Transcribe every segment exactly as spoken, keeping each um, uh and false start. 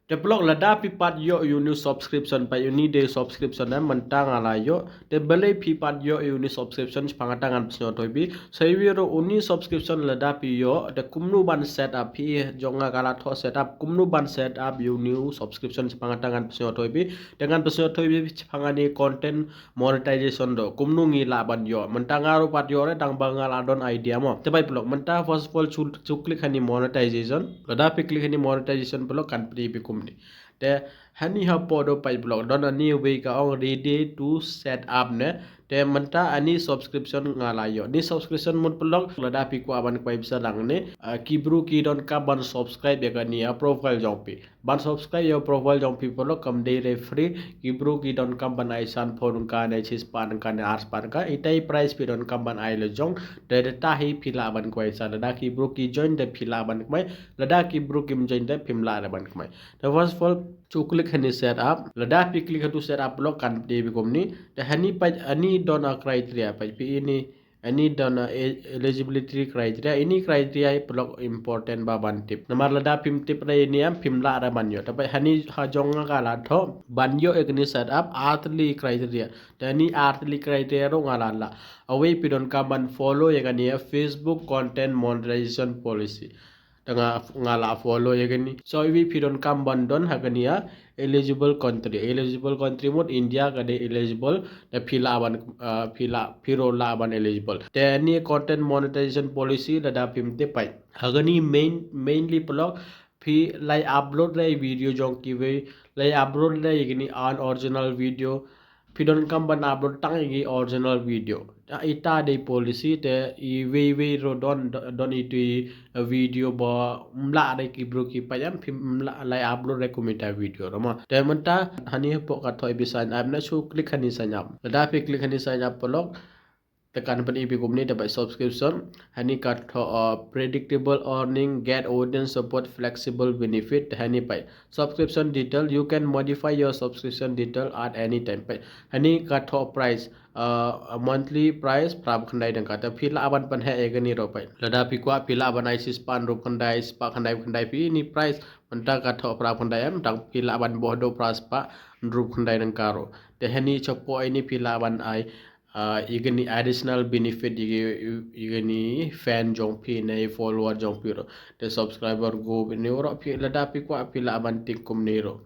Te paralok, lada phi pat ïoh ïa uni u subscription, pat ïa uni de subscription, eh, mynta nga la ïoh. Te balei phi pat ïoh ïa uni u subscription, shaphang kata ngan pynsngewthuh ïa phi. Sa iwei ruh uni u subscription lada phi ïoh, te kumno ban set up, phi jong nga ka la thoh set up, kumno ban set up ïa uni u subscription, shaphang kata ngan pynsngewthuh ïa phi. Te ngan pynsngewthuh ïa phi shaphang kane content monetization ruh, kumno ngi lah ban ïoh. Mynta nga ruh pat ïoh re, tang ba nga la don idea mo. Te peit paralok, mynta first of all shu, shu click ha uni monetization. Lada phi click ha uni monetization paralok, kan pyni ïa phi kumne. Te ha uni hapoh ruh peit paralok, don ha uni wei ka ong ready to set up ne. Te mynta ha uni subscription nga la ïoh. Uni subscription mut paralok, lada phi kwah ban kawei pisa lang ne, ah, ki briew ki donkam ban subscribe ïa kane ka profile jong phi. Ban subscribe ïa profile jong phi paralok kam dei re free, ki briew ki donkam ban ai san phew tyngka ne, shispah tyngka ne, arspah tyngka, ita i price phi donkam ban ai la jong. Te da hi phi lah ban kawei sa, lada ki briew ki join te phi lah ban kawei, lada ki briew kim join te phim lah re ban kawei. Te first of all shu click ha uni set up, lada phi click ha utu set up paralok kan pyni ïa phi kumne. Te ha uni peit, ha uni don ka criteria, peit phi uni, ha uni don ka e-, eligibility criteria, uni criteria hi paralok important ba ban tip. Namar lada phim tip re uni em phim lah re ban ïoh. Te peit ha uni ha jong nga ka la thoh ban ïoh ïa kane set up ar tylli criteria. Te ha uni ar tylli criteria ruh nga la lah. Kawei phi donkam ban follow ïa kane ka Facebook content monetization policy. Te nga, nga la follow ïa kane. Sa iwei phi donkam ban don ha kane ka eligible country. Eligible country mut India ka dei eligible, te phi lah ban, ah, phi lah, phi ruh lah ban eligible. Te ha uni content monetization policy lada phim tip peit. Ha kane main, mainly paralok phi la upload re video jong kiwei, la upload re ïa kane unoriginal video. Phi donkam ban upload tang ïa ki original video. Te ita dei policy te iwei iwei ruh don, don itu i video ba ym lah re ki briew ki peit em, phim lah, la upload re kum ita video ruh mo. Te mynta ha uni hapoh ka thoh ïa phi sign up ne, shu click ha uni sign up. Lada phi click ha uni sign up paralok, te kan pyni ïa phi kumne, te peit subscription. Ha uni ka thoh, uh, predictable earning, get audience support, flexible benefit. Te ha uni peit subscription detail, you can modify your subscription detail at any time. Peit ha uni ka thoh price, uh, monthly price phra khyndai tyngka. Te phi lah ban pynheh ïa kane ruh peit. Lada phi kwah phi lah ban ai shispah hynriewphew khyndai, spah khyndai khyndai, phi uni price. Mynta ka thoh phra khyndai em, tang phi lah ban buh haduh phra spah hynriewphew khyndai tyngka ruh. Te ha uni shapoh ïa uni phi lah ban ai, ah, ïa kine additional benefit ïa ki, ïa kine fan jong phi ne follower jong phi ruh. Te subscriber group ïa kine ruh phi lada phi kwah phi lah ban tick kumne ruh.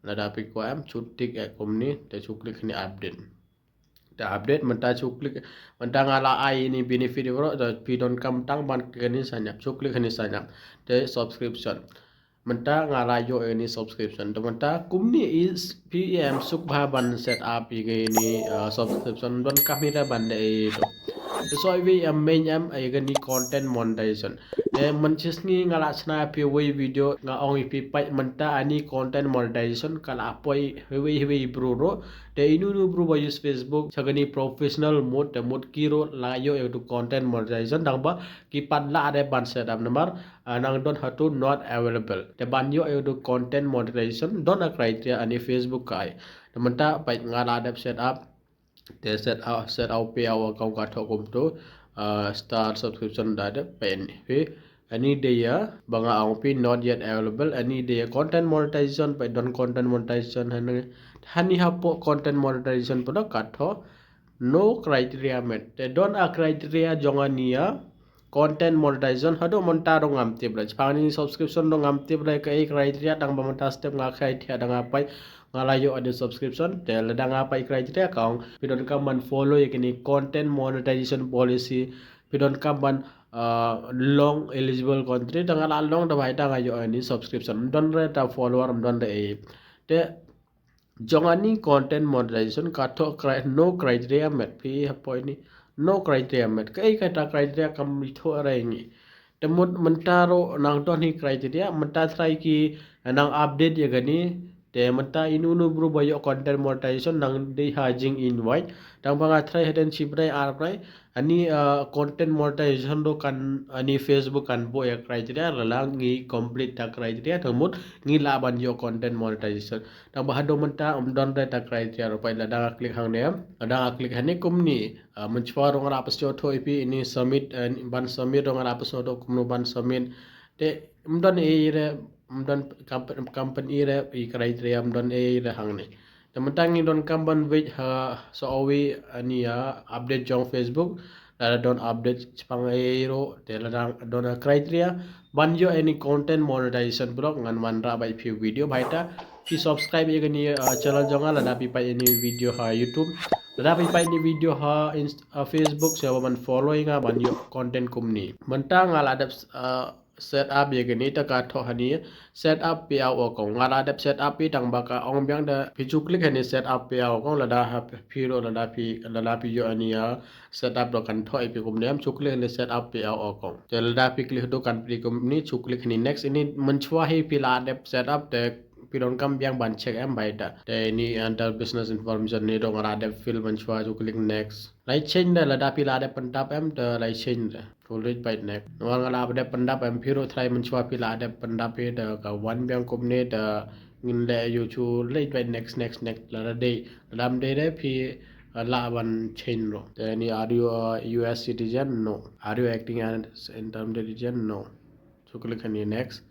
Lada phi kwah em shu tick eh kumne te shu click ha ine update. Te update mynta shu click mynta nga la ai ïa kine benefit ïa kine ruh te phi donkam tang ban kane sign up. Shu click ha ine sign up. Te subscription. Mynta nga la ïoh ïa kane subscription. Te mynta kumne i phi em suk bha ban set up ïa kane, uh, subscription ban kam hi da ban da ïa to. Te soi wi em main em ïa kane content monetization. Te mynta shisngi nga la shna phi wei video nga ong ïa phi peit mynta ïa kane content monetization ka la poi hawei hawei bru ruh. Te inu inu bru ba use Facebook sa kane professional mode te mode ki ruh la ïoh ïa to content monetization dang ba ki pat la da ban set up namar ah, nang don hato not available. Te ban ïoh ïa u content monetization don a criteria ani Facebook ka ai. Te mynta peit nga la dep set up. Te set up, set up phi ïa u account ka thoh kumto, ah, start subscription da dep peit phi. Ani dei ïa ba nga ong phi not yet available. Ani dei ïa content monetization peit don content monetization hane. Hani hapoh content monetization phi ka thoh no criteria met. Te don a criteria jong ani ïa content monetization haduh mynta ruh ngam tip re. Shaphang ine subscription ruh ngam tip re kaei criteria tang ba mynta step nga criteria da nga peit nga la ïoh ïa u subscription. Te lada nga peit criteria ka ong phi donkam ban follow ïa kine content monetization policy. Phi donkam ban, ah, long eligible country da nga la long da bai da nga ïoh ïa ine subscription. Ym don re ta follower ym don re ei. Te jong ani content monetization ka thoh cri-, no criteria met phi hapoh ine. No criteria met. Kaei kata criteria kam thoh re ngi. Te mut mynta ruh nang don hi criteria mynta trai ki nang update ïa kane. Te mynta inu inu bru ba ïoh content monetization nang dei ha jing invite. Tang ba nga trai haden shi bnai ar bnai. Ani, ah, content monetization ruh kan ani Facebook kan buh ïa criteria lada ngi complete ta criteria te mut ngi lah ban ïoh content monetization. Tang ba haduh mynta ym don re ta criteria ruh peit lada nga click hangne. Lada nga click hangne kumne. Ah, mynshwa ruh nga la pynsngewthuh ïa phi ine submit, ah, ban submit ruh nga la pynsngewthuh kumno ban submit. Te ym don ei re ym don company re i criteria ym don ei re hangne. Te mynta ngi donkam ban wait ha sa owi ani ya update jong Facebook. Lada don update chipang ei ro te lada don criteria ban yo any content monetization block ngan wan ra bai phi video baita. Phi subscribe ya kani channel jong nga lada phi pai any video ha YouTube. Lada phi pai any video ha Facebook sa ban following nga ban yo content kumni. Mynta nga la dep set up ya kani ta ka thoh hani set up payout account nga la dep set up pi tang ba ka ong biang da phi chu click hani set up payout account lada ha phi ro lada phi lada phi yo ani ya set up do kan thoh pi kumni em chu click hani set up payout account te lada phi click do kan pi kumni chu click hani next ini mynchwa hi phi la dep set up te phi donkam biang ban check em baita te ini under business information ni dong la dep fill mynchwa chu click next lai change da lada phi la dep pyndap em te lai change da. Full rate by next. Nwa nga la dep pyndap em phi ro try mynchwa phi la dep pyndap phi da ka wan biang kumne da ngin le yu chu late by next next next lada dei lada ym dei re phi la ban change ro. Te ni are you a U S citizen? No. Are you acting as interim citizen? No. Chu click hani next.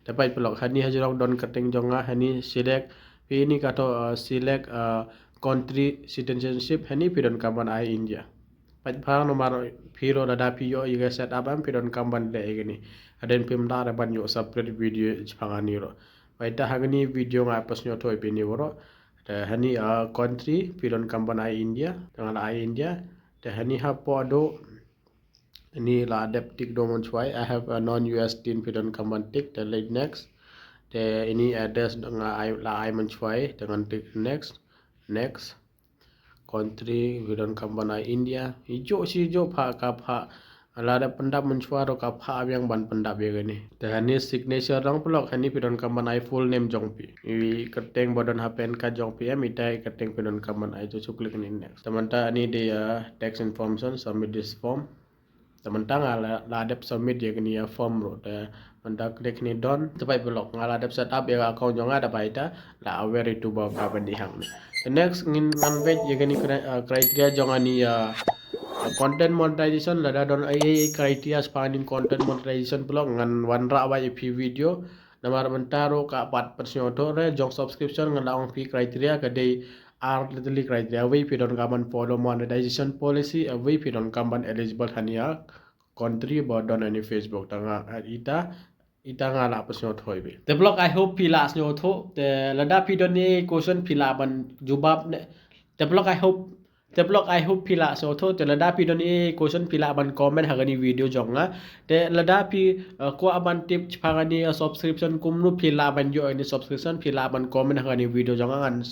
Te pai pelok hani hajrong don cutting jong nga hani select phi ni ka to select country citizenship hani phi donkam ban ai India. Pait phang nomar phi ro lada phi yo i ga set up em phi donkam ban le i gani. Aden phi mda re ban yo separate video chipang ani ro. Pait ta hagani video nga pas nyo thoi phi ni ro. Te hani a country phi donkam ban ai India. Te nga la ai India. Te hani ha po do ini la dep tick do mynchwai. I have a non U S tin phi donkam ban tick te late next. Te ini address nga ai la ai mynchwai te ngan tick next. Next. Country phi donkam ban ai India. Ijo si ijo pha ka pha. La dep pyndap mynchwa ro ka pha biang ban pyndap ya kani. Te hani signature dong pelok hani phi donkam ban ai full name jong phi. I kyrteng ba don ha pen ka jong phi em itai kyrteng phi donkam ban ai chu click ni next. Te mynta ani de ya tax information submit this form. Te mynta nga la dep submit ya kani ya form ro te mynta click ni done te pai pelok nga la dep set up ya account jong nga da bai ta la aware itu ba ka ban di hang. The next ngin ngan wait ya kani criteria jong ani ya content monetization lada don ai criteria spanning content monetization pelok ngan wan ra bai phi video. Namar mynta ro ka pat pynsngew thoh re jong subscription ngan la ong phi criteria ka dei ar literally criteria wei phi donkam ban follow monetization policy wei phi donkam ban eligible hania country ba don ani Facebook ta nga ita ita nga la pynsngew thoh be. Te pelok I hope phi la sngew thoh te lada phi don ni question phi la ban jubab ne. Te pelok I hope Te pelok I hope phi la sngew thoh te lada phi don ni question phi la ban comment ha kani video jong nga. Te lada phi kwah ban tip chipang ani subscription kumno phi la ban yo ani subscription phi la ban comment ha kani video jong nga ngan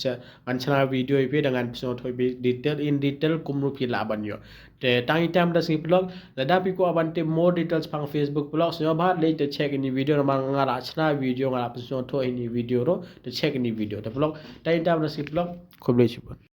ngan chna video ipi da ngan pynsngew thoh ipi detail in detail kumno phi la ban yo. Te tang itam da sngi pelok lada phi kwah ban tip more details pang Facebook pelok sngew bha le te check ini video namar nga la chna video nga la pynsngew thoh ini video ro te check ini video te pelok tang itam da sngi pelok khublei shibun.